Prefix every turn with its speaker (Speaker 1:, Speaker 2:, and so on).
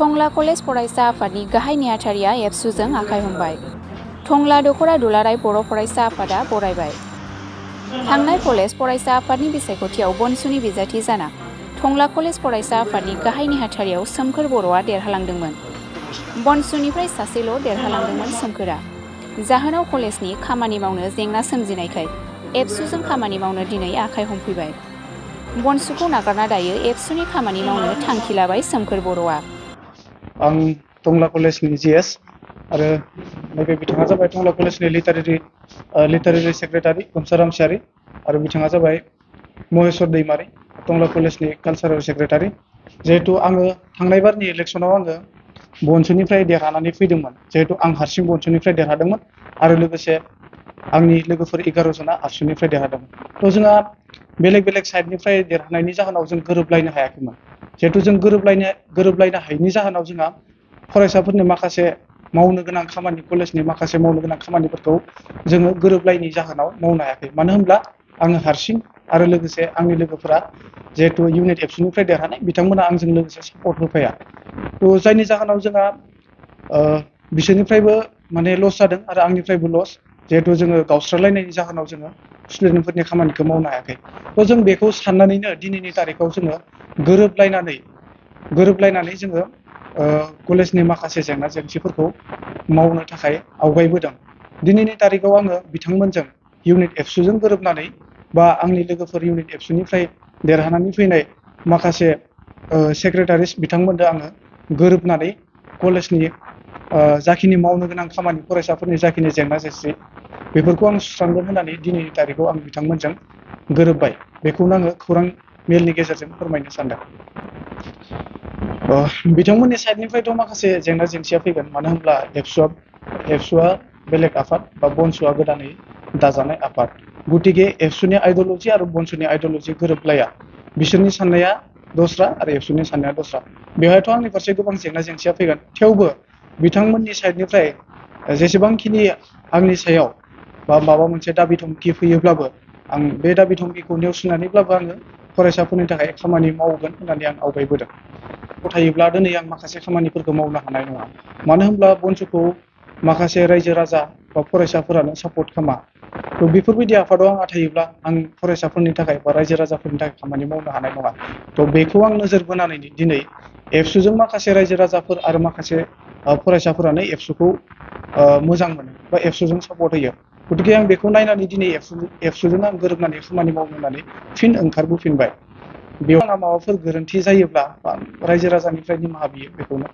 Speaker 1: टंला कलेज फरायसा आफादनि गाहाय नेहाथारिया एबसुजों आखाइ हमबाय। टंला दख'र दुलाराय बर' फरायसा आफादा बरायबाय। थांनाय कलेज फरायसा आफादनि बिसायख'थियाव बनसुनि बिजाथि जाना टंला कलेज फरायसा आफादनि गाहाय नेहाथारियाव सोमखोर बर'आ देरहालांदोंमोन। बनसुनिफ्राय सासेल' देरहालांदोंमोन सोमखोरा। जाहोनाव कलेजनि खामानि मावनो जेंना सोमजिनायखाय एबसुजों खामानि मावनो दिनै आखाइ हमफैबाय। बनसुखौ नागारना दायो एबसुनि खामानि मावनो थांखि लाबाय सोमखोर बर'आ।
Speaker 2: आं टंला कलेजनि जिएस आरो नैबे बिथाङा जाबाय टंला कलेजनि लिटारेरि सेक्रेटारि गमसा रामसियारि आरो बिथाङा जाबाय महेश्वर दैमारि टंला कलेजनि कालचारेल सेक्रेटारि। जिहेतु आङो थांनाय बारनि इलेक्सनाव आङो बनसुनिफ्राय देरहानानै फैदोंमोन। जिहेतु आं हारसिं बनसुनिफ्राय देरहादोंमोन आरो लोगोसे आंनि लोगोफोर 11 जना आबसुनिफ्राय देरहादोंमोन। थ' जोंहा बेलेग बेलेग साइडनिफ्राय देरहानायनि जाहोनाव जों गोरोबलायनो हायाखैमोन। जिहेतु जों गोरोबलायनो हायैनि जाहोनाव जोंहा फरायसाफोरनि माखासे मावनो गोनां खामानि कलेजनि माखासे मावनो गोनां खामानिफोरखौ जोङो गोरोबलायैनि जाहोनाव मावनो हायाखै। मानो होनब्ला आङो हारसिं आरो लोगोसे आंनि लोगोफोरा जिहेतु इउनिट एबसुनिफ्राय देरहानाय बिथांमोना आंजों लोगोसे सापर्ट होफाया। थ' जायनि जाहोनाव जोंहा बिसोरनिफ्रायबो माने लस जादों आरो आंनिफ्रायबो लस। जिहेतु जोङो गावस्रालायनायनि जाहोनाव जोङो स्टुडेन्टफोरनि खामानिखौ मावनो हायाखै। थ' जों बेखौ साननानैनो दिनैनि तारिखाव जोङो गोरोबलायनानै जोङो कलेजनि माखासे जेंना जेंसिफोरखौ मावनो थाखाय आवगायबोदों। दिनैनि तारिखाव आङो बिथांमोनजों इउनिट एबसुजों गोरोबनानै बा आंनि लोगोफोर इउनिट एबसुनिफ्राय देरहानानै फैनाय माखासे सेक्रेटारिस बिथांमोनजों आङो गोरोबनानै कलेजनि जाखिनि मावनो गोनां खामानि फरायसाफोरनि जाखिनि जेंना जेंसि बेफोरखौ आं सुस्रांगोन होननानै दिनैनि तारिखाव आं बिथांमोनजों गोरोबबाय। बेखौनो आङो खौरां मेलनि गेजेरजों फोरमायनो सानदों। बिथांमोननि साइडनिफ्रायथ' माखासे जेंना जेंसिया फैगोन। मानो होनब्ला एबसुआ बेलेग आफाद बा बनसुआ गोदानै दाजानाय आफाद। गतिके एबसुनि आइडिय'लजि आरो बनसुनि आइडिय'लजि गोरोबलाया। बिसोरनि साननाया दस्रा आरो एबसुनि साननाया दस्रा। बेवहायथ' आंनि फारसे गोबां जेंना जेंसिया फैगोन। थेवबो बिथांमोननि साइडनिफ्राय जेसेबांखिनि आंनि सायाव बा माबा मोनसे दाबि धमखि फैयोब्लाबो आं बे दाबि धमखिखौ नेवसिनानैब्लाबो आङो फरायसाफोरनि थाखाय खामानि मावगोन होननानै आं आवगायबोदों। गथायोब्ला दिनै आं माखासे खामानिफोरखौ मावनो हानाय नङा। मानो होनब्ला बनसुखौ माखासे रायजो राजा बा फरायसाफोरानो सापर्ट खालामा। थ' बेफोरबायदि आफादाव आं थायोब्ला आं फरायसाफोरनि थाखाय बा रायजो राजाफोरनि थाखाय खामानि मावनो हानाय नङा। थ' बेखौ आं नोजोर बोनानै दिनै एबसुजों माखासे रायजो राजाफोर आरो माखासे फरायसाफोरानो एबसुखौ मोजां मोनो बा एबसुजों सापर्ट होयो। गतिके आं बेखौ नायनानै दिनै एबसुजों आं गोरोबनानै खामानि मावनो होननानै फिन ओंखारबोफिनबाय। बेयाव आंहा माबाफोर गोरोन्थि जायोब्ला रायजो राजानिफ्राय निमाहा बियो बेखौनो